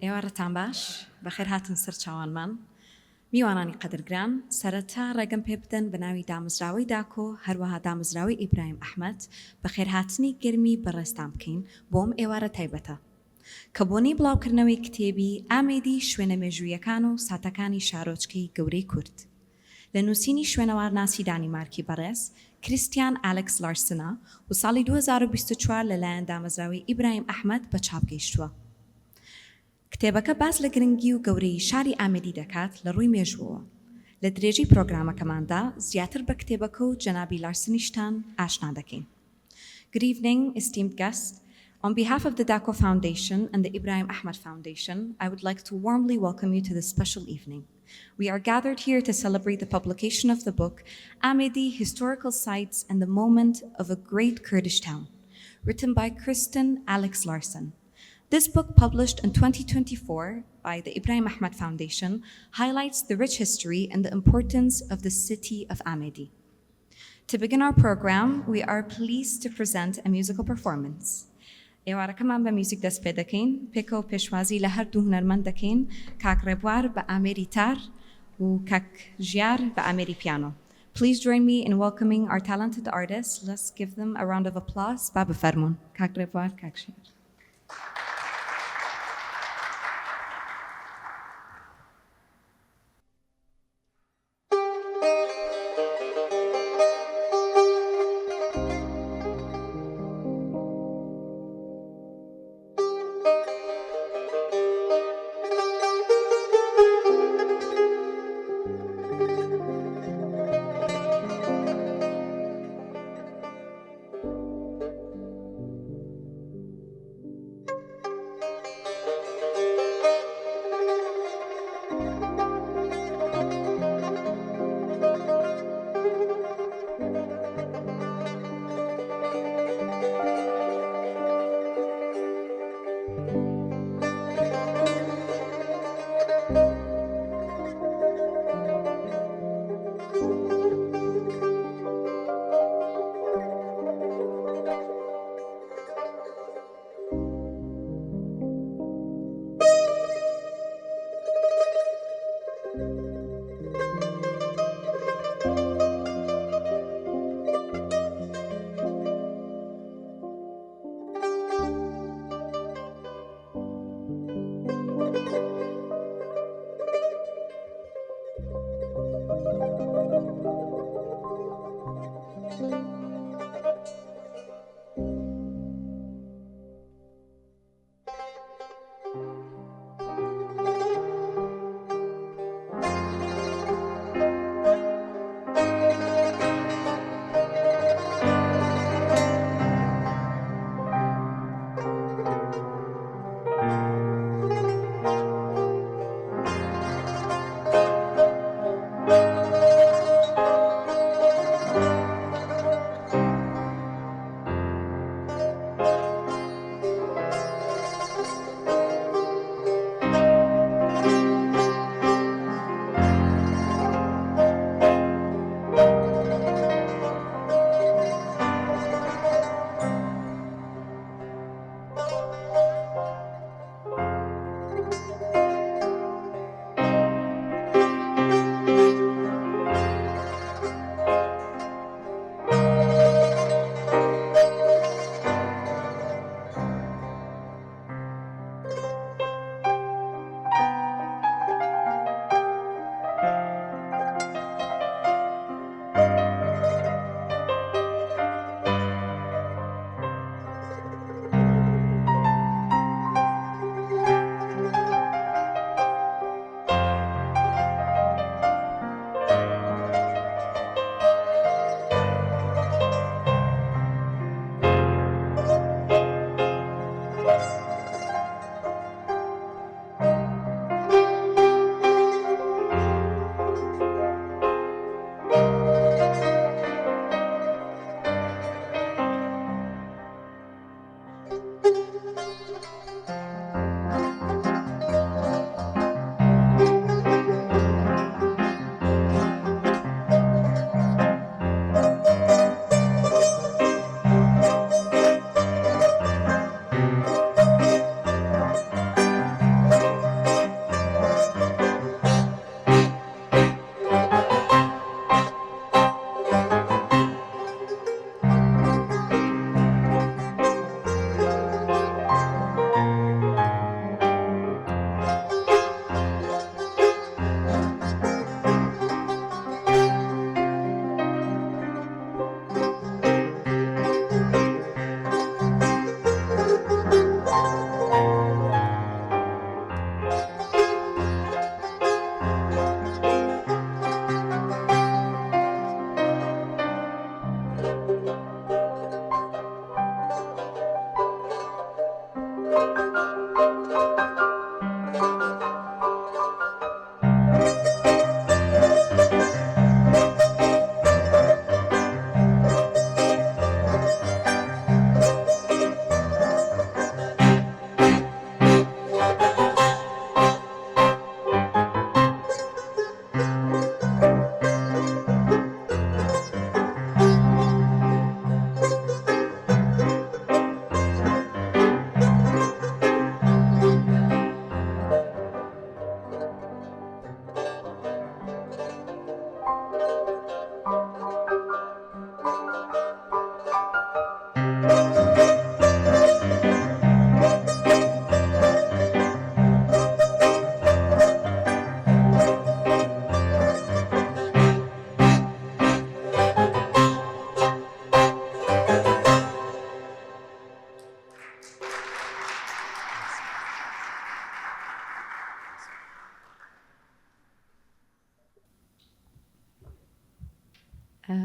ئێوارەتان باش، بەخێر هاتن سەر چاوانمان. میوانانی قەدرگران، سەرەتا ڕێگەم پێ بدەن بە ناوی دامەزراوەی داکۆ، هەروەها دامەزراوەی ئیبراهیم ئەحمەد، بەخێرهاتنی گەرمی بەڕێزتان بکەین بۆ ئەم ئێوارە تایبەتە. کە بۆنەی بڵاوکردنەوەی کتێبی، ئامێدی، شوێنە مێژوویەکان و ساتەکانی شارۆچکەی گەورەی کورد، لە نووسینی شوێنەوارناسی دانیمارکی بەڕێز، کریستیان ئالکس لارسنە و ساڵی 2024 لەلایەن دامەزراوەی ئیبراهیم ئەحمەد بە چاپ گەیشتووە. کتێبەکە باس لە گرنگی و گەورەیی شاری ئامێدی دەکات لە ڕووی مێژووەوە. لە درێژەی پرۆگرامەکەماندا زیاتر بە کتێبەکە و جەنابی لارسنیشتان ئاشنا دەکەین. Good evening, esteemed guests. On behalf of the Dako Foundation and the Ibrahim Ahmed Foundation, I would like to warmly welcome you to this special evening. We are gathered here to celebrate the publication of the book Amedi Historical Sites and the Moment of a Great Kurdish Town, written by Kristen Alex Larson. This book, published in 2024 by the Ibrahim Ahmed Foundation, highlights the rich history and the importance of the city of Amedi. To begin our program, we are pleased to present a musical performance. ئێوارەکەمان بە میوزیک دەست پێ دەکەین، پێکەوە پێشوازی لە هەردوو هونەرمەند دەکەین، کاک ڕێبوار بە ئامێری تار و کاک ژیار بە ئامێری پیانۆ. Please join me in welcoming our talented artists. Let's give them a round of applause. با بفەرموون کاک ڕێبوار، کاک ژیار.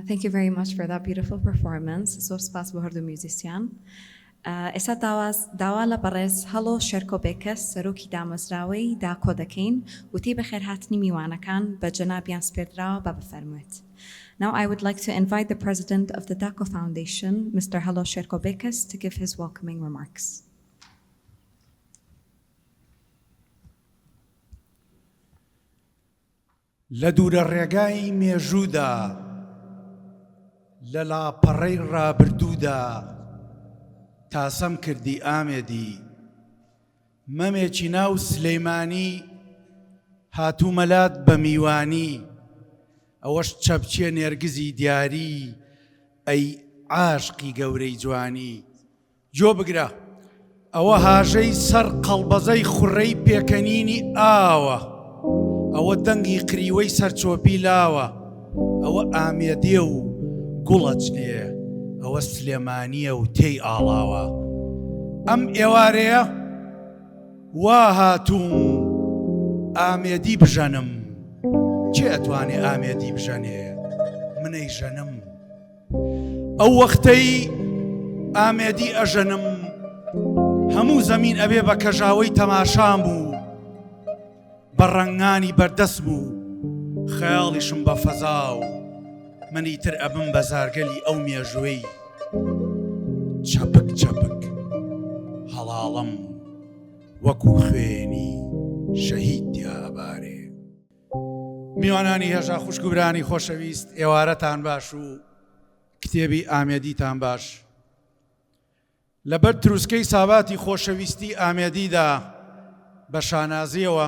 Thank you very much for that beautiful performance. زۆر سپاس بۆ هەردوو میوزیسیان. ئێستا داوا لە بەڕێز هەڵۆ شێرکۆ بێکەس سەرۆکی دامەزراوەی داکۆ دەکەین وتەی بەخێرهاتنی میوانەکان بە جەنابیان سپێردراوە با بفەرموێت. Now I would like to invite the president of the Dako Foundation, Mr. Halo Sherko Bekas, to give his welcoming remarks. لە دوورە ڕێگای مێژوودا، لە لاپەڕەی ڕابردوودا تاسەم کردی ئامێدی، مەمێکی ناو سلەیمانی هاتوومە لات بە میوانی، ئەوەش چەپکێ نێرگزی دیاری ئەی عاشقی گەورەی جوانی. گۆ بگرە ئەوە هاژەی سەر قەڵبەزەی خوڕەی پێکەنینی ئاوە، ئەوە دەنگی قریوەی سەر چۆپی لاوە، ئەوە ئامێدێ و گوڵ ئەچنێ، ئەوە سلێمانییە و تێی ئاڵاوە. ئەم ئێوارەیە وا هاتووم ئامێدی بژەنم، کێ ئەتوانێ ئامێدی بژەنێ؟ من ئەیژەنم. ئەو وەختەی ئامێدی ئەژەنم هەموو زەمین ئەبێ بە کەژاوەی تەماشام و بە ڕەنگانی بەردەسم و خەیاڵیشم بە فەزا و منی تر ئەبم بە زارگەلی ئەو مێژووی چەپک چەپک هەڵاڵم وەکو خوێنی شەهید تیا ئەبارێ. میوانانی هێژا خوشک و برانی خۆشەویست ئێوارەتان باش و کتێبی ئامێدیتان باش لەبەر تروسکەی ساباتی خۆشەویستی ئامێدیدا بە شانازیەوە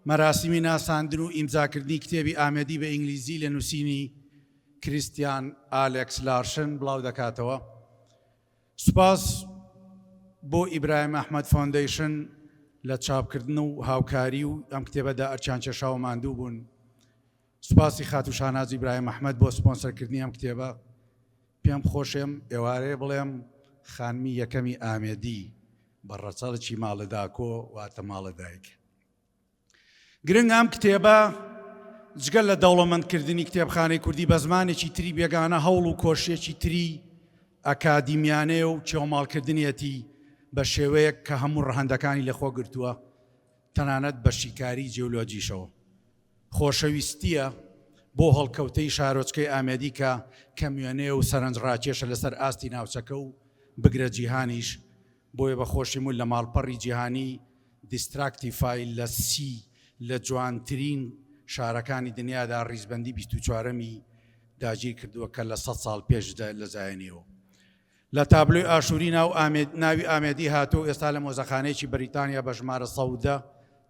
مەراسیمی ناساندن و ئیمزاکردنی کتێبی ئامێدی بە ئینگلیزی لە نووسینی کریستیان ئالێکس لارشن بڵاو دەکاتەوە. سوپاس بۆ ئیبراهیم ئەحمەد فاوندەیشن لە چاپکردن و هاوکاری و ئەم کتێبەدا ئەرکیان کێشا و ماندوو بوون. سوپاسی خاتوو شاناز ئیبراهیم ئەحمەد بۆ سپۆنسەرکردنی ئەم کتێبە. پێم خۆشێم ئێوارەیە بڵێم خانمی یەکەمی ئامێدی بە ڕەچەڵکی ماڵە داکۆ واتە ماڵە دایک. گرنگە ئەم کتێبە جگە لە دەوڵەمەندکردنی کتێبخانەی کوردی بە زمانێکی تری بێگانە هەوڵ و کۆششێکی تری ئەکادیمیانەیە و کێوماڵکردنیەتی بە شێوەیەک کە هەموو ڕەهەندەکانی لەخۆ گرتووە تەنانەت بە شیکاری جیولۆجیشەوە خۆشەویستییە بۆ هەڵکەوتەی شارۆچکەی ئامێدی کە کەموێنەیە و سەرنجڕاکێشە لەسەر ئاستی ناوچەکە و بگرە جیهانیش. بۆیە بە خۆشیم و لە ماڵپەڕی جیهانی دیستراکتیفای لە سی لە جوانترین شارەکانی دنیادا ڕیزبەندی 24ەمی داگیر کردووە کە لە سەد ساڵ پێش لە زایەنیەوە لە تابلۆی ئاشووری ناو ئامێد ناوی ئامێدی هاتووە و ئێستا لە مۆزەخانەیەکی بەریتانیا بە ژمارە 110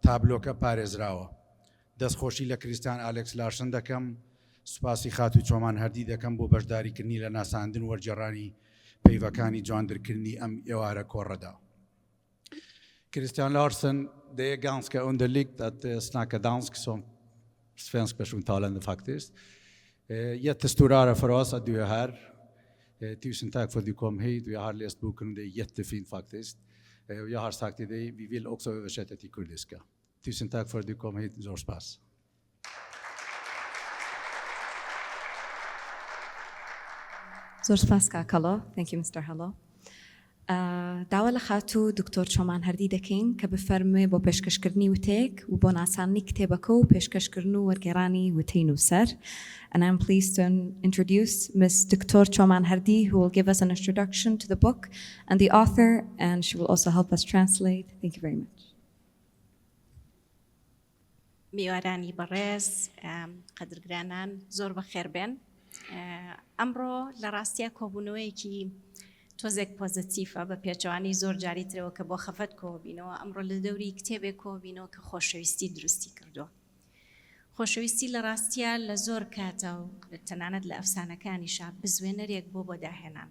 تابلۆکە پارێزراوە. دەستخۆشی لە کریستیان ئالێکس لارسن دەکەم، سوپاسی خاتوو چۆمان هەردی دەکەم بۆ بەشداریکردنی لە ناساندن و وەرگێڕانی پەیڤەکانی جواندرکردنی ئەم ئێوارە کۆڕەدا. Christian Larsen, det är ganska underligt att snacka dansk som svensk persontalande faktiskt. Jättestor ära för oss att du är här. Tusen tack för att du kom hit och jag har läst boken och det är jättefint faktiskt. Och jag har sagt till dig, vi vill också översätta till kurdiska. Tusen tack för att du kom hit, زۆر سپاس. زۆر سپاس کاک هەڵۆ. Thank you Mr. هەڵۆ. داوا لە خاتوو دکتۆر چۆمان هەردی دەکەین کە بفەرموێ بۆ پێشکەشکردنی وتەیەک و بۆ ناساندنی کتێبەکە و پێشکەشکردن و وەرگێڕانی وتەی نووسەر. And I'm pleased to introduce Ms. دکتۆر چۆمان هەردی who will give us an introduction to the book and the author and she will also help us translate. Thank you very much. میوارانی بەڕێز، قەدرگرانان زۆر بەخێر بێن. ئەمڕۆ لە ڕاستیا کۆبوونەوەیەکی تۆزێک پۆزەتیفە بە پێچەوانەی زۆر جاری ترەوە کە بۆ خەفەت کۆبینەوە ئەمڕۆ لە دەوری کتێبێک کۆبینەوە کە خۆشەویستی دروستی کردووە. خۆشەویستی لە ڕاستیا لە زۆر کاتە و تەنانەت لە ئەفسانەکانیشا بزوێنەرێک بۆ بۆ داهێنان.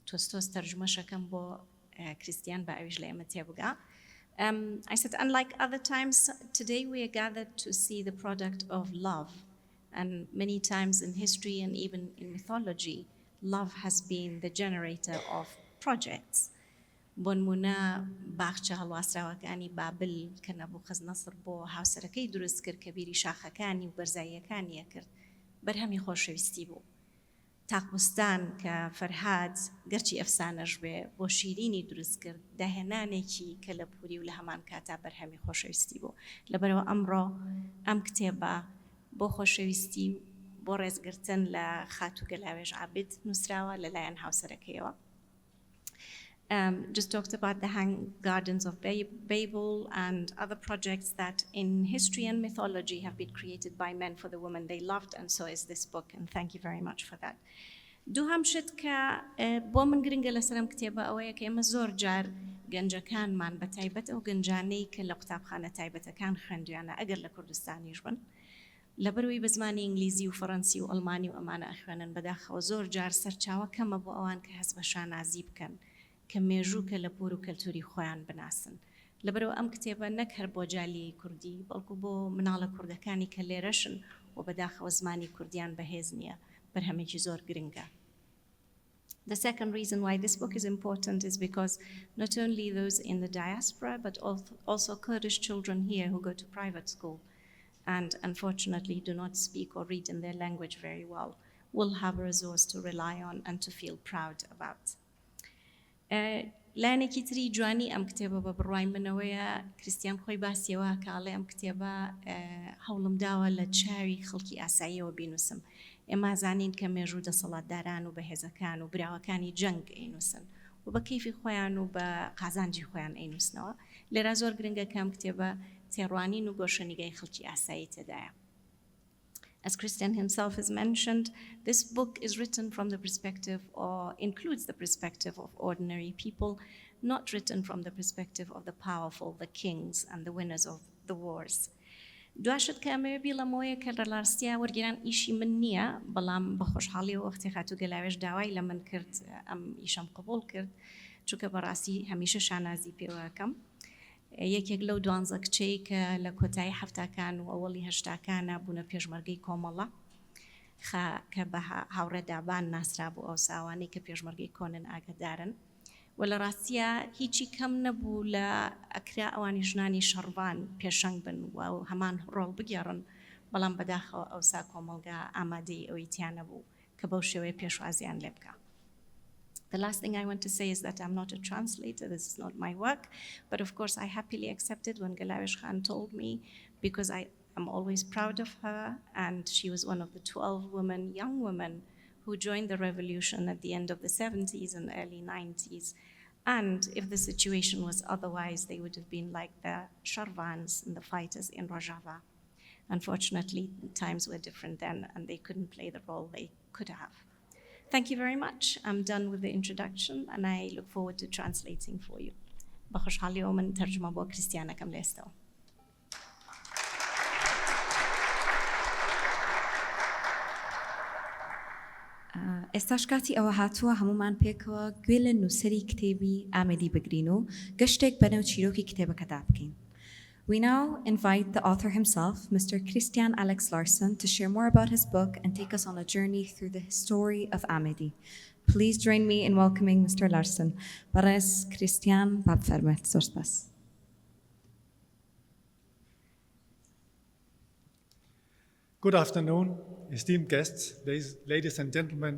تۆز تۆز تەرجومەشەکەم بۆ کریستیان با ئەویش لە ئێمە تێبگا. Um, I said, unlike other times, today we are gathered to see the product of love. And many times in history and even in mythology, love has been the generator of projects. بۆ نمونە باخچە هەڵواسراوەکانی بابل کە نەبوخزنەسڕ بۆ هاوسەرەکەی دروست کرد کە بیری شاخەکانی و بەرزاییەکانی ئەکرد بەرهەمی خۆشەویستی بوو. تاقبوستان کە فەرهاد گەرچی ئەفسانەش بێ بۆ شیرینی دروست کرد داهێنانێکی کەلەپوری و لە هەمان کاتا بەرهەمی خۆشەویستی بوو لەبەرئەوە ئەمڕۆ ئەم کتێبە بۆ خۆشەویستی و بۆ ڕێزگرتن لە خاتوو گەلاوێژ عابد نووسراوە لەلایەن هاوسەرەکەیەوە. Um, just talked about the Hang Gardens of Babel and other projects that in history and mythology have been created by men for the women they loved, and so is this book, and thank you very much for that. دووهەم شت کە بۆ من گرنگە لەسەر ئەم کتێبە ئەوەیە کە ئێمە زۆر جار گەنجەکانمان بە تایبەت ئەو گەنجانەی کە لە قوتابخانە تایبەتەکان خوێندویانە ئەگەر لە کوردستانیش بن لەبەرئەوەی بە زمانی ئینگلیزی و فەڕەنسی و ئەڵمانی و ئەمانە ئەخوێنن بەداخەوە زۆر جار سەرچاوە کەمە بۆ ئەوان کە هەست بە شانازی بکەن کە مێژوو و کەلەپوور و کەلتووری خۆیان بناسن لەبەرئەوە ئەم کتێبە نەک هەر بۆ جالیەی کوردی بەڵکو بۆ مناڵە کوردەکانی کە لێرەشن و بەداخەوە زمانی کوردیان بەهێز نیە بەرهەمێکی زۆر گرنگە. The second reason why this book is important is because not only those in the diaspora, but also Kurdish children here who go to private school and unfortunately do not speak or read in their language very well will have a resource to rely on and to feel proud about. لایەنێکی تری جوانی ئەم کتێبە بە بڕوای منەوەیە کریستیان خۆی باسیەوە کە ئەڵێ ئەم کتێبە هەوڵم داوە لە چاوی خەڵکی ئاساییەوە بینوسم ئێمە زانین کە مێژوو دەسەڵاتداران و بەهێزەکان و براوەکانی جەنگ ئەینوسن و بە کەیفی خۆیان و بە قازانجی خۆیان ئەینوسنەوە لێرا زۆر گرنگە کە ئەم کتێبە تێڕوانین و گۆشەنیگای خەڵکی ئاسایی تێدایە. As Christian himself has mentioned, this book is written from the perspective or includes the perspective of ordinary people, not written from the perspective of the powerful, the kings and the winners of the wars. دواشت کە ئەمەوێ بیڵەمەوەیە کە لە ڕاستیا وەرگێران ئیشی من نییە بەڵام بە خۆشحاڵیەوە وەختی خاتوو گەلاوێژ داوای لە من کرد ئەم ئیشەم قبوڵ کرد چونکە بەڕاستی هەمیشە شانازی پێوەکەم یەکێک لەو دوانزە کچەی کە لە کۆتایی حەفتاکان و ئەوەڵی هەشتاکانا بوونە پێشمەرگەی کۆمەڵە خە کە بە هاوڕێ دابان ناسرابوو ئەوسا ئەوانەی کە پێشمەرگەی کۆنن ئاگەدارن و لە ڕاستیا هیچی کەم نەبوو لە ئەکرا ئەوانی ژنانی شەڕڤان پێشەنگ بن و هەمان ڕۆڵ بگێڕن بەڵام بەداخەوە ئەوسا کۆمەڵگا ئامادەی ئەوەی تیا نەبوو کە بەو شێوەیە پێشوازیان لێ بکا. The last thing I want to say is that I'm not a translator, this is not my work, but of course I happily accepted when Gelawesh Khan told me because I am always proud of her and she was one of the 12 women, young women, who joined the revolution at the end of the 70s and early 90s. And if the situation was otherwise they would have been like the Sharvans and the fighters in Rojava. Unfortunately, times were different then and they couldn't play the role they could have. Thank you very much. I'm done with the introduction and I look forward to translating for you. بە خۆشحاڵیەوە من تەرجومە بۆ کریستیان ئەکەم لە ئێستەوە. ئێستاش کاتی ئەوە هاتووە هەموومان پێکەوە گوێ لە نووسەری کتێبی ئامێدی بگرین و گەشتێک بەنێو چیرۆکی کتێبەکەدا بکەین. We now invite the author himself, Mr. Christian Alex Larsen, to share more about his book and take us on a journey through the story of Amedi. Please join me in welcoming Mr. Larsen. بەڕێز کریستیان با بفەرموێت. زۆر سپاس. Good afternoon, esteemed guests, ladies and gentlemen.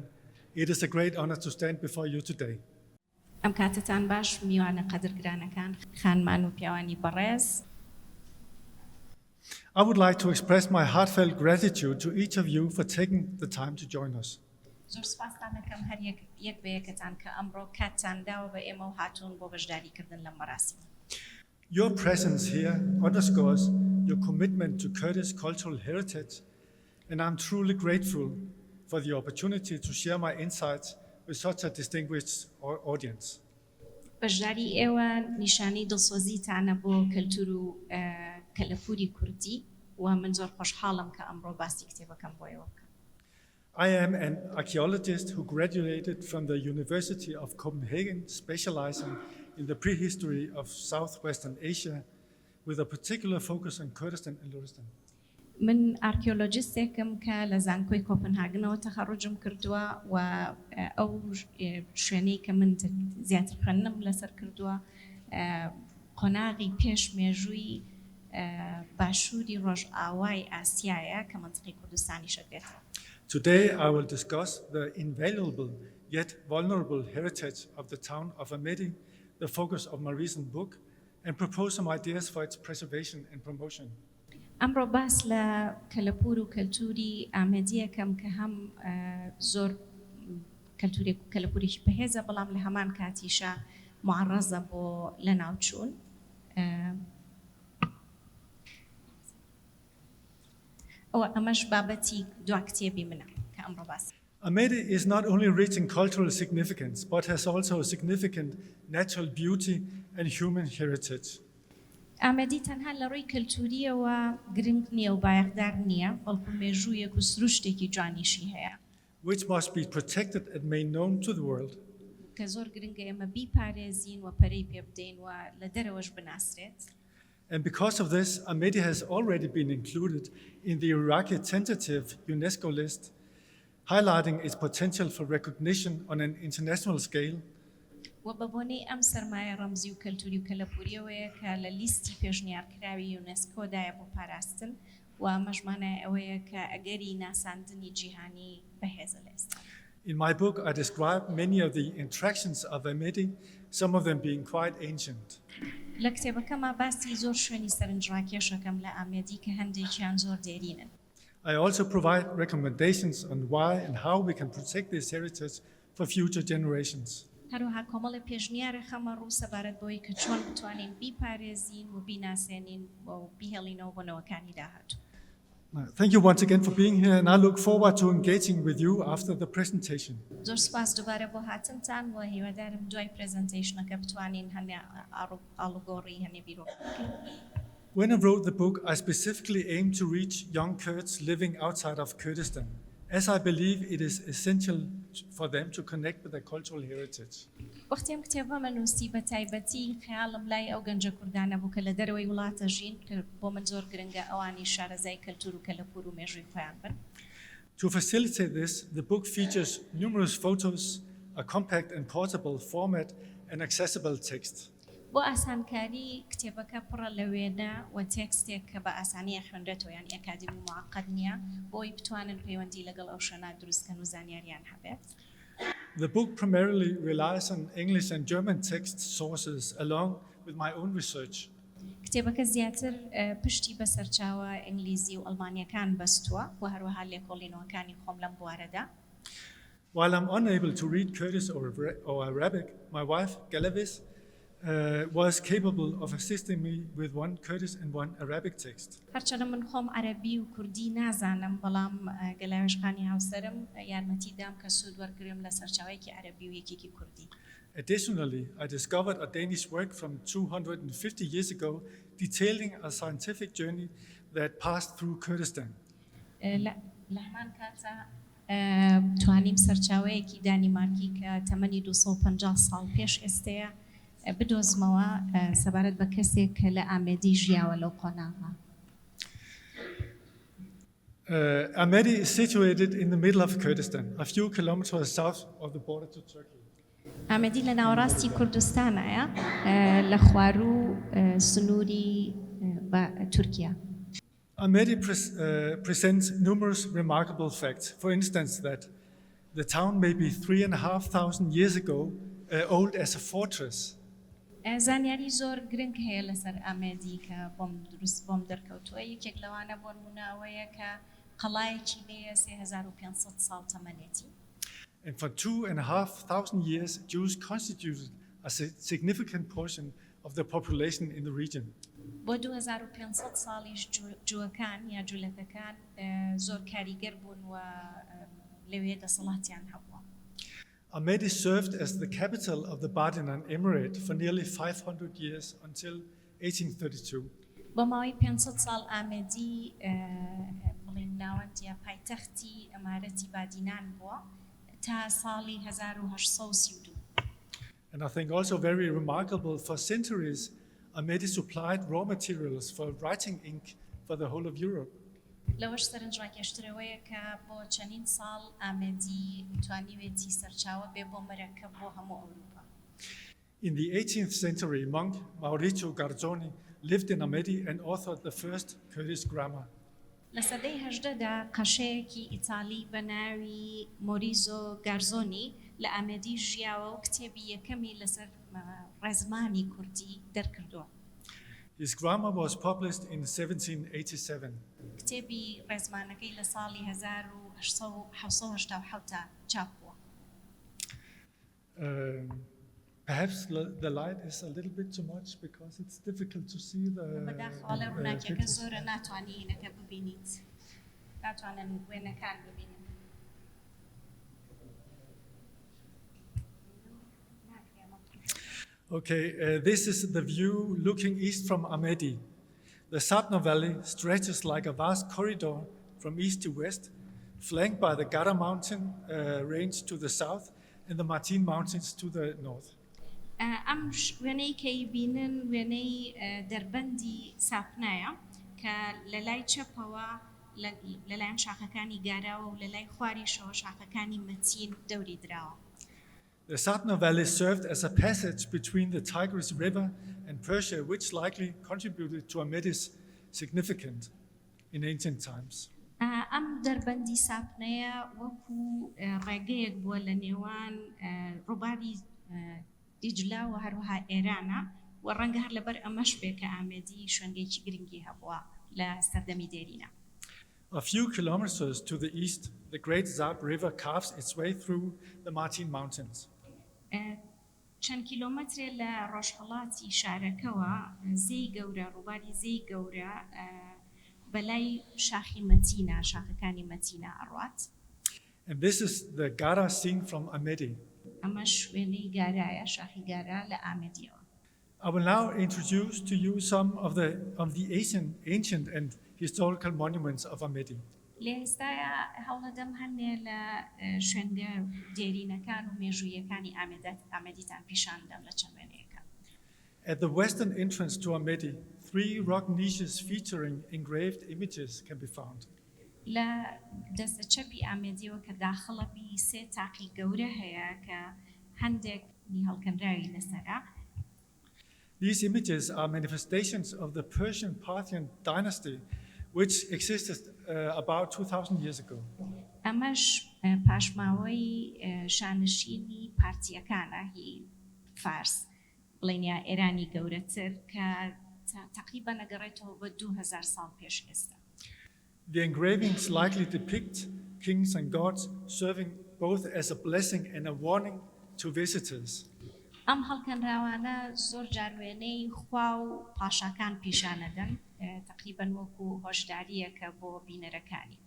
It is a great honor to stand before you today. ئەم کاتەتان باش میوانە قەدرگرانەکان، خانمان و پیاوانی بەڕێز. I would like to express my heartfelt gratitude to each of you for taking the time to join us. زۆر سپاستان ئەکەم هەر یەک یەک بە یەکەتان کە ئەمڕۆ کاتتان داوە بە ئێمە و هاتوون بۆ بەشداریکردن لەم مەراسیمە. Your presence here underscores your commitment to Kurdish cultural heritage, and I'm truly grateful for the opportunity to share my insights with such a distinguished audience. بەشداری ئێوە نیشانەی دڵسۆزیتانە بۆ کەلتور و کەلەپوری کوردی و من زۆر خۆشحاڵم کە ئەمڕۆ باسی کتێبەکەم بۆ ئێوە بکەم. I am an archaeologist who graduated from the University of Copenhagen, specializing in the prehistory of Southwestern Asia, with a particular focus on Kurdistan and Luristan. من ئارکیۆلۆجیستێکم کە لە زانکۆی کۆپنهاگنەوە تەخەڕوجم کردووە و ئەو شوێنەی کە من زیاتر خوێندنم لەسەر کردووە قۆناغی پێش مێژووی باشووری ڕۆژئاوای ئاسیایە کە مەنتقەی کوردستانیش ئەگرێتەوە. Today I will discuss the invaluable yet vulnerable heritage of the town of Amedi, the focus of my recent book, and propose some ideas for its preservation and promotion. ئەمڕۆ باس لە کەلەپوور و کەلتووری ئامێدییەکەم کە هەم زۆر کەلتوورێک و کەلەپوورێکی بەهێزە بەڵام لە هەمان کاتیشا موعەڕەزە بۆ لەناوچوون. ئەوە ئەمەش بابەتی دوا کتێبی منە کە ئەمڕۆ باسی. Amedi is not only rich in cultural significance, but has also significant natural beauty and human heritage. ئامێدی تەنها لە ڕووی کەلتوورییەوە گرنگ نییە و بایەخدار نییە، بەڵکو مێژوویەک و سروشتێکی جوانیشی هەیە. Which must be protected and made known to the world. کە زۆر گرنگە ئێمە بیپارێزین و پەرەی پێ بدەین و لە دەرەوەش بناسرێت. And because of this, Amedi has already been included in the Iraqi tentative UNESCO list, highlighting its potential for recognition on an international scale. و بە بۆنەی ئەم سەرمایە ڕەمزی و کەلتوری و کەلەپوریەوەیە کە لە لیستی پێشنیارکراوی یونسکۆدایە بۆ پاراستن و ئەمەش مانای ئەوەیە کە ئەگەری ناساندنی جیهانی بەهێزە لە ئێستا. In my book, I describe many of the attractions of Amedi, some of them being quite ancient. لە کتێبەکەما باسی زۆر شوێنی سەرنجڕاکێشەکەم لە ئامێدی کە هەندێکیان زۆر دێرینن. I also provide recommendations on why and how we can protect this heritage for future generations. هەروەها کۆمەڵێ پێشنیار ئەخەمە ڕوو سەبارەت بەوەی کە چۆن بتوانین بیپارێزین و بیناسێنین و بیهێڵینەوە بۆ نەوەکانی داهاتوو. Thank you once again for being here and I look forward to engaging with you after the presentation. زۆر سوپاس دووبارە بۆ هاتنتان و هیوادارم دوای پرێزەنتەیشنەکە بتوانین هەنێ ئاڵوگۆڕی هەنێ بیرۆکە بکەین. When I wrote the book, I specifically aimed to reach young Kurds living outside of Kurdistan, as I believe it is essential for them to connect with their cultural heritage. وەختی ئەم کتێبەمە نووسی بە تایبەتی خەیاڵم لای ئەو گەنجە کوردانە بوو کە لە دەرەوەی وڵات ئەژین کە بۆ من زۆر گرنگە ئەوانیش شارەزای کەلتوور و کەلەپوور و مێژووی خۆیان بن. To facilitate this, the book features numerous photos, a compact and portable format, and accessible text. بۆ ئاسانکاری کتێبەکە پڕە لە وێنە و تێکستێک کە بە ئاسانی ئەخوێنرێتەوە یانی ئەکادیمی و موعەقەد نییە بۆ ئەوەی بتوانن پەیوەندی لەگەڵ ئەو شوێنە دروست کەن و زانیاریان هەبێت. The book primarily relies on English and German text sources along with my own research. کتێبەکە زیاتر پشتی بە سەرچاوە ئینگلیزی و ئەڵمانییەکان بەستووە و هەروەها لێکۆڵینەوەکانی خۆم لەم بوارەدا. While I'm unable to read Kurdish or, or Arabic, my wife, Galaviz, uh, was capable of assisting me with one Kurdish and one Arabic text. هەرچەندە من خۆم عەرەبی و کوردی نازانم، بەڵام گەلاوێژ خانی هاوسەرم یارمەتی دام کە سوود وەرگرم لە سەرچاوەیەکی عەرەبی و یەکێکی کوردی. Additionally, I discovered a Danish work from 250 years ago detailing a scientific journey that passed through Kurdistan. لە هەمان کاتا توانیم سەرچاوەیەکی دانیمارکی کە تەمەنی 250 ساڵ پێش ئێستەیە بدۆزمەوە سەبارەت بە کەسێک کە لە ئامێدی ژیاوە لەو قۆناغە. Amedi is situated in the middle of Kurdistan, a few kilometers south of the border to Turkey. ئامێدی لە ناوەڕاستی کوردستانایە لە خواروو سنووری بە تورکیا. Amedi presents numerous remarkable facts. For instance, that the town may be 3,500 years ago old as a fortress. زانیاری زۆر گرنگ هەیە لەسەر ئامێدی کە بۆم دروست بۆم دەرکەوتووە، یەکێک لەوانە بۆ نموونە ئەوەیە کە قەڵایەکی لێیە 3500 ساڵ تەمەنێتی. And for 2,500 years, Jews constituted a significant portion of the population in the region. بۆ 2500 ساڵیش جووەکان یا جوولەکەکان زۆر کاریگەر بوون و لەوێ دەسەڵاتیان هەبووە. Amedi served as the capital of the Badinan Emirate for nearly 500 years until 1832. بۆ ماوەی 500 ساڵ ئامێدی بڵێین ناوەند یا پایتەختی ئەمارەتی بادینان بووە تا ساڵی 1832. And I think also very remarkable, for centuries, Amedi supplied raw materials for writing ink for the whole of Europe. لەوەش سەرنجڕاکێشترەوەیە کە بۆ چەندین ساڵ ئامێدی توانیوێتی سەرچاوە بێ بۆ مەرەکەب بۆ هەموو ئەوروپا. In the 18th century, monk Maurizio Garzoni lived in Amedi and authored the first Kurdish grammar. لە سەدەی هەژدەدا قەشەیەکی ئیتالی بە ناوی مۆریزۆ گارزۆنی لە ئامێدی ژیاوە و کتێبی یەکەمی لەسەر ڕێزمانی کوردی دەرکردووە. His grammar was published in 1787. کتێبی ڕێزمانەکەی لە ساڵی 1787 چاپ بووە. Perhaps the light is a little bit too much because it's difficult to see the بەداخەوە لە ڕووناکیەکە pictures. زۆرە ناتوانی هینەکە ببینیت، ناتوانن وێنەکان ببینن. Okay, this is the view looking east from Amedi. The Sapna Valley stretches like a vast corridor from east to west, flanked by the Gara mountain range to the south and the Matin Mountains to the north. ئەم وێنەی کە ئەیبینن وێنەی دەربەندی ساپنایە کە لە لای چەپەوە لەلایەن شاخەکانی گاراوە و لە لای خواریشەوە شاخەکانی مەتین دەوری دراوە. The Sapna Valley served as a passage between the Tigris River and Persia, which likely contributed to Amedi's significance in ancient times. ئەم دەربەندی ساپنەیە وەکو ڕێگەیەک بووە لە نێوان ڕووباری دیجلە و هەروەها ئێرانە و ڕەنگە هەر لەبەر ئەمەش بێ کە ئامێدی شوێنگەیەکی گرنگی هەبووە لە سەردەمی دێرینە. A few kilometers to the east, the Great Zab River carves its way through the Matin Mountains. چەند کیلۆمەترێ لە ڕۆژهەڵاتی شارەکەوە زێی گەورە، ڕووباری زێی گەورە بەلای شاخی مەتینە، شاخەکانی مەتینە ئەڕوات. And this is the Gara seen from Amedi. ئەمەش وێنەی گارایە، شاخی گارا لە ئامێدیەوە. I will now introduce to you some of the ancient and historical monuments of Amedi. لە ئێستایا هەوڵەدەم هەندێ لە شوێنگە دێرینەکان و مێژوویەکانی ئامێدیتان پیشان بدەم لە چەند وێنەیەکە. At the western entrance to Amedi, three rock niches featuring engraved images can be found. لە دەستە چەپی ئامێدیەوە کە داخڵە بی سێ تاقی گەورە هەیە کە هەندێک هەڵکەنراوی لەسەرە. These images are manifestations of the Persian Parthian dynasty, which existed about 2000 years ago. ئەمەش پاشماوەی شانشینی پارتیەکانە هی فارس بڵێن یا ئێرانی گەورەتر کە تەقریبا ئەگەڕێتەوە بە 2000 ساڵ پێش ئێستا. The engravings likely depict kings and gods serving. both as a blessing and a warning to visitors. ئەم هەڵکەنراوانە زۆر جار وێنەی خوا و پاشاکان پیشانەدەن، تەقریبەن وەکو هۆشدارییەکە بۆ بینەرەکانی.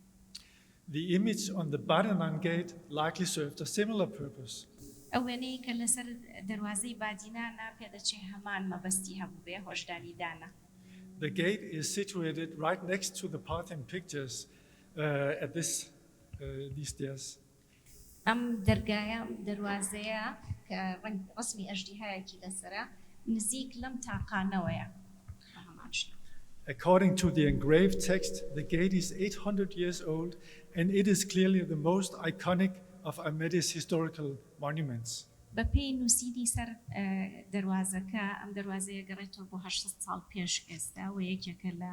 The image on the Badinan gate likely served a similar purpose. ئەو وێنەیەی کە لەسەر دەروازەی بادینانە پێدەچێ هەمان مەبەستی هەبووبێ، هۆشداریدانە. The gate is situated right next to the Parthian pictures at this these stairs. ئەم دەرگایە، ئەم دەروازەیە کە ڕەنگ ڕەسمی ئەژدیهایەکی لەسەرە، نزیک لەم تاقانەوەیە بە هەمان شێوە. According to the engraved text, the gate is 800 years old and it is clearly the most iconic of Amedi's historical monuments. بە پێی نووسینی سەر دەروازەکە، ئەم دەروازەیە گەڕێتەوە بۆ 800 ساڵ پێش ئێستا و یەکێکە لە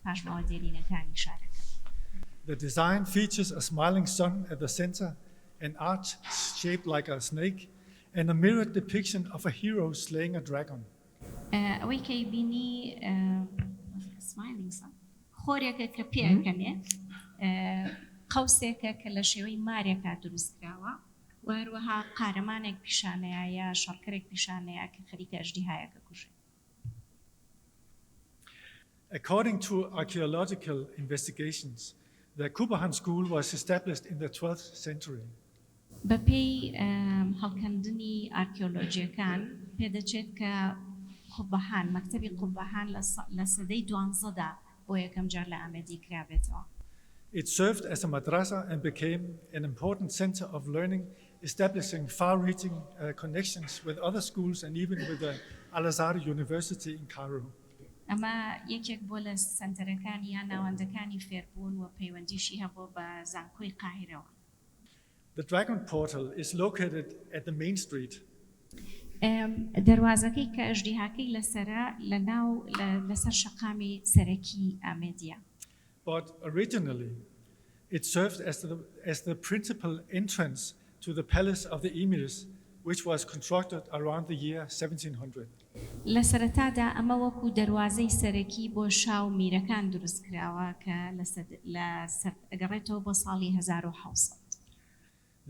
پاشماوە دێرینەکانی شارەکە. The design features a smiling sun at the center, an arch shaped like a snake, and a mirrored depiction of a hero slaying a dragon. ئەوەی کە ئەیبینی smiling sun خۆرێکە کە پێئەکەنێ، قەوسێکە کە لە شێوەی مارێکا دروست کراوە و هەروەها قارەمانێک پیشانەیە یا شەڕکەرێک پیشانەیە کە خەریکە ئەژدیهایەک ئەکوژێ. According to archaeological investigations, the Kubahan school was established in the 12th century. بەپێی هەڵکەندنی ئارکیۆلۆجییەکان، پێدەچێت کە قوبەهان، مەکتەبی قوبەهان لە سەدەی دوانزەدا بۆ یەکەم جار لە ئامێدی کرابێتەوە. It served as a madrasa and became an important center of learning, establishing far-reaching connections with other schools and even with the Al-Azhar University in Cairo. ئەمە یەکێک بووە لە سەنتەرەکانی یان ناوەندەکانی فێربوون و پەیوەندیشی هەبووە بە زانکۆی قاهیرەوە. The Dragon Portal is located at the main street. دەروازەکەی کە ئەژدیهاکەی لەسەرە لە ناو لەسەر شەقامی سەرەکی ئامێدیە. But originally it served as the, as the principal entrance to the palace of the emirs, which was constructed around the year 1700. لە سەرەتادا ئەمە وەکو دەروازەی سەرەکی بۆ شا و میرەکان دروست کراوە کە لە سەر ئەگەڕێتەوە بۆ ساڵی 1700.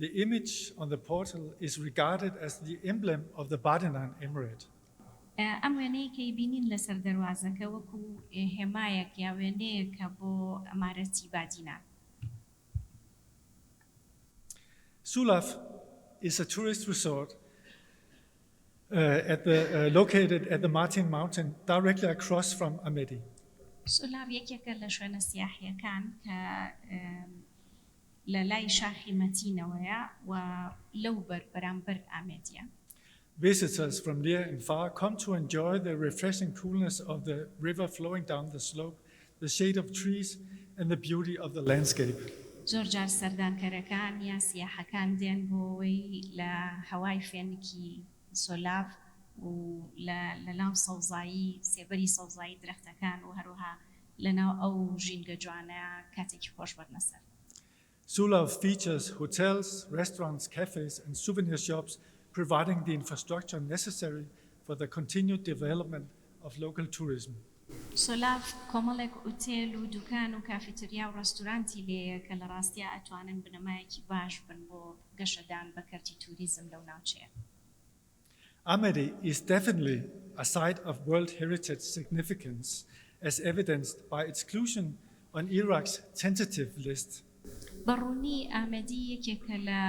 The image on the portal is regarded as the emblem of the Badinan Emirate. ئەم وێنەیە کە بینین لەسەر دەروازەکە وەکو هێمایەک یا وێنەیەکە بۆ ئەمارەتی بادینان. Sulav is a tourist resort at the, located at the Martin Mountain directly across from Amedi. سولاڤ یەکێکە لە شوێنە سیاحیەکان کە لە لای شاخی مەتینەوەیە و لەو بەر بەرامبەر ئامێدیە. Visitors from near and far come to enjoy the refreshing coolness of the river flowing down the slope, the shade of trees, and the beauty of the landscape. زۆر جار سەردانکەرەکان یا سیاحەکان دێن بۆ ئەوەی لە هەوای فێنکی سۆلاڤ و لە ناو سەوزایی سێبەری سەوزایی درەختەکان و هەروەها لە ناو ئەو ژینگە جوانە کاتێکی خۆش بەرنە سەر. Sulav features hotels, restaurants, cafes, and souvenir shops, providing the infrastructure necessary for the continued development of local tourism. سۆلاڤ کۆمەڵێک ئوتێل و دوکان و کافیتریا و ڕێستورانتی لێیە کە لە ڕاستیا ئەتوانن بنەمایەکی باش بن بۆ گەشەدان بە کەرتی توریزم لەو ناوچەیە. Amedi is definitely a site of World Heritage significance, as evidenced by exclusion on Iraq's tentative list. بە ڕوونی ئامێدی یەکێکە لە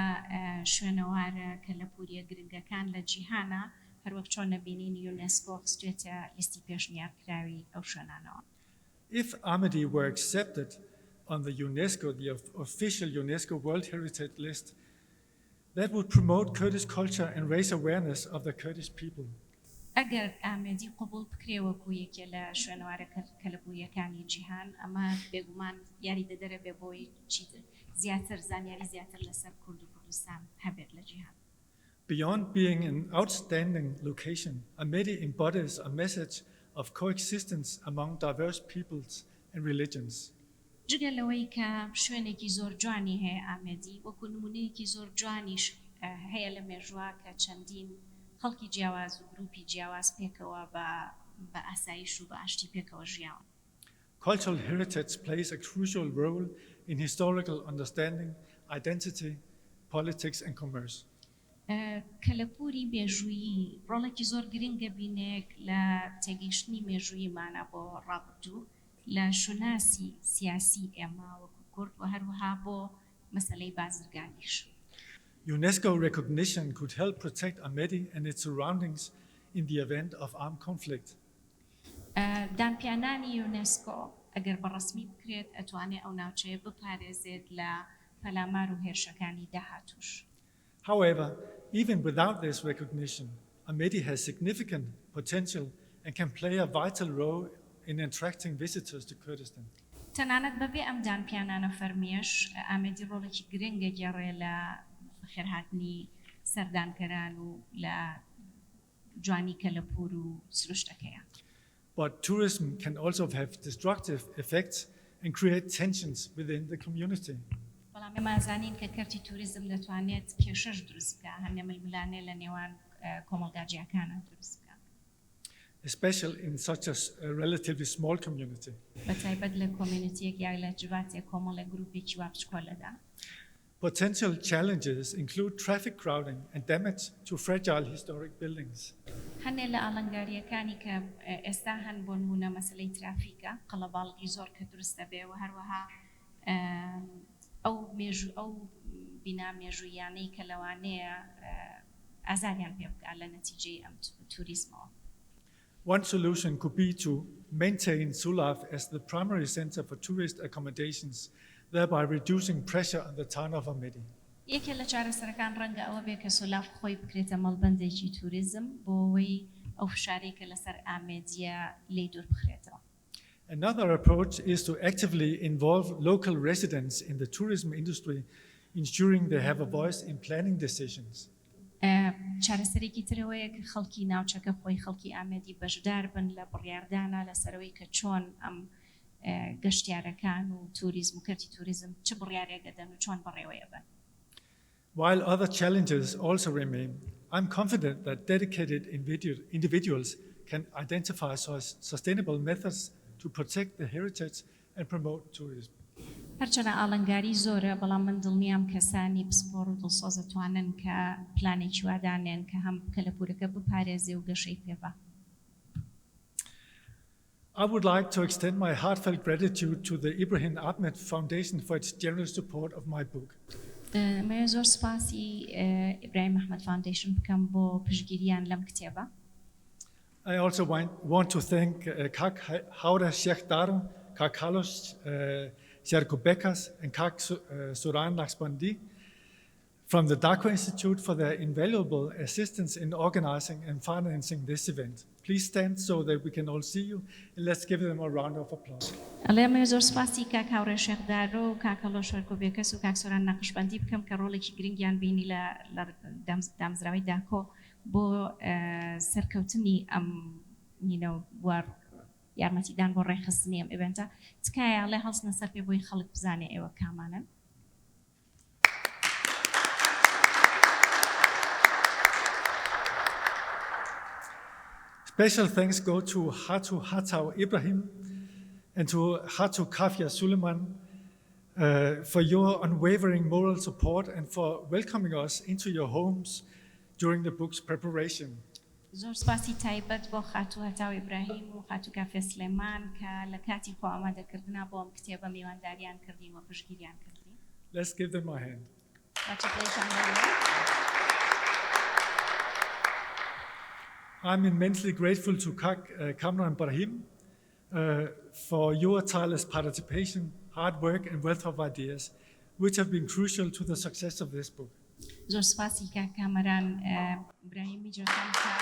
شوێنەوارە کەلەپووریە گرنگەکان لە جیهانا، هەروەک چۆن نەبینین یونێسکۆ خستوێتە لیستی پێشنیارکراوی ئەو شوێنانەوە. If Amedi were accepted on the UNESCO, the official UNESCO World Heritage List, that would promote Kurdish culture and raise awareness of the Kurdish people. ئەگەر ئامێدی قبوڵ بکرێ وەکو یەکێ لە شوێنەوارە کەلەپووریەکانی جیهان، ئەمە بێگومان یاریدەدەرە بێ بۆی چیتر زیاتر زانیاری زیاتر لەسەر کورد و کوردستان هەبێت لە جیهان. Beyond being an outstanding location, Amedi embodies a message of coexistence among diverse peoples and religions. جگە لەوەی کە شوێنێکی زۆر جوانی هەیە ئامێدی، وەکو نمونەیەکی زۆر جوانیش هەیە لە مێژوە کە چەندین خەڵکی جیاواز و گروپی جیاواز پێکەوە بە ئاسایش و بە ئاشتی پێکەوە ژیاون. Cultural heritage plays a crucial role in historical understanding, identity, politics, and commerce. کەلەپووری مێژوویی ڕۆڵێکی زۆر گرنگ ئەبینێ لە تێگەیشتنی مێژووییمانا بۆ ڕابردوو، لە شوناسی سیاسی ئێمە وەکو کورد و هەروەها بۆ مەسەلەی بازرگانیش. UNESCO recognition could help protect Amedi and its surroundings in the event of armed conflict. دانپیانانی یونێسکۆ ئەگەر بە ڕەسمی بکرێت ئەتوانێ ئەو ناوچەیە بپارێزێت لە پەلامار و هێرشەکانی داهاتووش. However, even without this recognition, Amedi has significant potential and can play a vital role in attracting visitors to Kurdistan. تەنانەت بەبێ ئەم دانپیانانە فەرمییەش، ئامێدی ڕۆڵێکی گرنگ ئەگێڕێ لە بەخێرهاتنی سەردانکەران و لە جوانی کەلەپوور و سروشتەکەیە. But tourism can also have destructive effects and create tensions within the community. بەڵام ئێمە ئەزانین کە کەرتی توریزم دەتوانێت کێشەش دروست بکا، هەندێ ململانێ لە نێوان کۆمەڵگا جیاکانا دروست بکا. Especially in such a relatively small community. بە تایبەت لە کۆمیونیتیەک یا لە جڤاتێک کۆمەڵێک گروپێکی وا بچکۆلەدا. Potential challenges include traffic crowding and damage to fragile historic buildings. هەنێ لە ئاڵنگارییەکانی کە ئێستا هەن بۆ نموونە مەسەلەی ترافیکە، قەڵەباڵغی زۆر کە دروست دەبێ و هەروەها ئەو مێژوو ئەو بینا مێژووییانەی کە لەوانەیە ئازاریان پێ بگا لە نەتیجەی ئەم توریزمەوە. One solution could be to maintain Sulav as the primary center for tourist accommodations, thereby reducing pressure on the town of Amedi. یەکێ لە چارەسەرەکان ڕەنگە ئەوە بێ کە سولاف خۆی بکرێتە مەڵبەندێکی توریزم بۆ ئەوەی ئەو فشارەی کە لەسەر ئامێدییە لێی دوور بخرێتەوە. Another approach is to actively involve local residents in the tourism industry, ensuring they have a voice in planning decisions. چارەسەرێکی تر ئەوەیە کە خەڵکی ناوچەکە خۆی، خەڵکی ئامێدی بەشدار بن لە بڕیاردانا لەسەر ئەوەی کە چۆن ئەم گەشتیارەکان و توریزم و کەرتی توریزم چ بڕیارێک ئەدەن و چۆن بەڕێوەی ئەبەن. While other challenges also remain, I'm confident that dedicated individuals can identify sustainable methods to protect the heritage and promote tourism. هەرچەنە ئاڵنگاری زۆرە، بەڵام من دڵنیام کەسانی پسپۆڕ و دڵسۆز ئەتوانن کە پلانێکی وا دانێن کە هەم کەلەپوورەکە بپارێزێ و گەشەی پێ با. I would like to extend my heartfelt gratitude to the Ibrahim Ahmed Foundation for its generous support of my book. دەمەوێت زۆر سوپاسی ئیبراهیم ئەحمەد فاوندەیشن بکەم بۆ پشتگیریان لەم کتێبە. I also want to thank Kak Hawra Sheikh Daro, Kak Carlos Sherkobekas and Kak Soran Naqshbandi from the Dako Institute for their invaluable assistance in organizing and financing this event. Please stand so that we can all see you, and let's give them a round of applause. ئەڵێ ئەمەوێت زۆر سوپاسی کاک هاوڕێ شێخ دارۆ و کاک هەڵۆ شێرکۆبێکەس و کاک سۆران نەقشبەندی بکەم کە ڕۆڵێکی گرنگیان بینی لە دامەزراوەی داکۆ بۆ سەرکەوتنی ئەم نینەوە یارمەتیدان بۆ ڕێکخستنی ئەم event ە. تکایە ئەڵێ هەڵسنە سەر پێ بۆی خەڵک بزانێ ئێوە کامانەن. Special thanks go to Hatu Hatau Ibrahim and to Hatu Kafia Suleiman for your unwavering moral support and for welcoming us into your homes during the book's preparation. زۆر سپاسی تایبەت بۆ خاتوو هەتاو ئیبراهیم و خاتوو کافێ سلێمان کە لە کاتی خۆ ئامادەکردنا بۆ ئەم کتێبە میوانداریان کردین و پشتگیریان کردین. Let's give them a hand. با چەپڵەیەکیان بۆ لێدەین. I'm immensely grateful to Kak Kamran Brahim for your tireless participation, hard work and wealth of ideas, which have been crucial to the success of this book. زۆر سپاسی کاک کامەران ئیبراهیمی جۆکان کە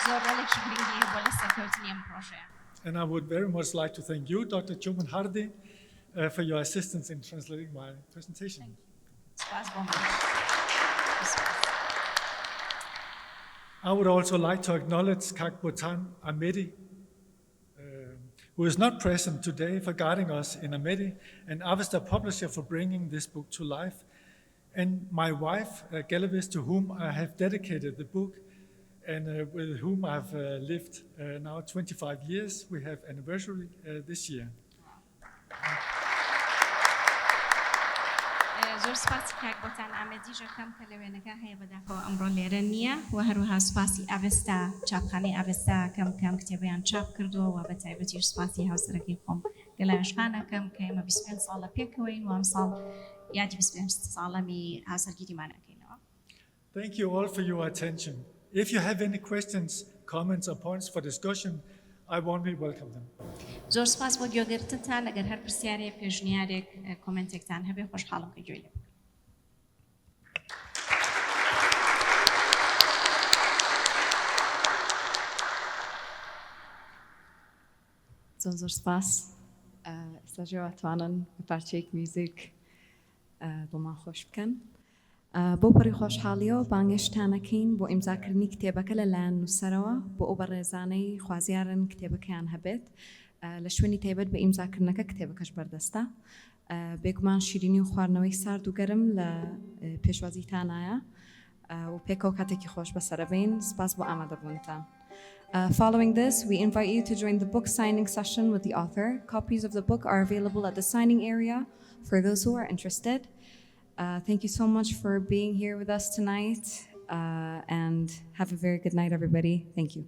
زۆر ڕۆڵێکی گرنگی هەبووە لە سەرکەوتنی ئەم پرۆژەیە. And I would very much like to thank you, Dr. Choman Hardi, for your assistance in translating my presentation. سپاس بۆ منیش. سپاس. I would also like to acknowledge Kak Botan Amedi, who is not present today, for guiding us in Amedi, and Avesta Publisher for bringing this book to life, and my wife, Galavis, to whom I have dedicated the book, and with whom I've lived now 25 years. We have anniversary this year. زۆر زۆر سوپاسی کاک بۆتان ئامێدیش ئەکەم کە لە وێنەکە هەیە بەداخەوە ئەمڕۆ لێرە نییە و هەروەها سوپاسی ئاڤێستا چاپخانەی ئاڤێستا ئەکەم کە ئەم کتێبەیان چاپ کردووە و بە تایبەتیش سوپاسی هاوسەرەکەی خۆم گەلاوێژ خان ئەکەم کە ئێمە 25 ساڵە پێکەوەین و ئەمساڵ یادی 25 ساڵەمی هاوسەرگیریمان ئەکەینەوە. Thank you all for your attention. If you have any questions, comments or points for discussion, I warmly welcome them. زۆر سوپاس بۆ گوێگرتنتان، ئەگەر هەر پرسیارێ، پێشنیارێک، کۆمێنتێکتان هەبێ خۆشحاڵم کە گوێی لێ بگرم. زۆر زۆر سپاس. ئێستا ژێ ئەتوانن بە پارچەیەک میوزیک دڵمان خۆش بکەن. بەو پەڕی خۆشحاڵیەوە بانگێشتان ئەکەین بۆ ئیمزاکردنی کتێبەکە لە لایەن نووسەرەوە بۆ ئەو بەڕێزانەی خوازیارن کتێبەکەیان هەبێت لە شوێنی تایبەت بە ئیمزاکردنەکە کتێبەکەش بەردەستە. بێگومان شیرینی و خواردنەوەی سارد و گەرم لە پێشوازیتانایە و پێکەوە کاتێکی خۆش بەسەرەبەین. سپاس بۆ ئامادەبوونتان. Following this, we invite you to join the book signing session with the author. Copies of the book are available at the signing area for those who are interested. Thank you so much for being here with us tonight and have a very good night, everybody. Thank you.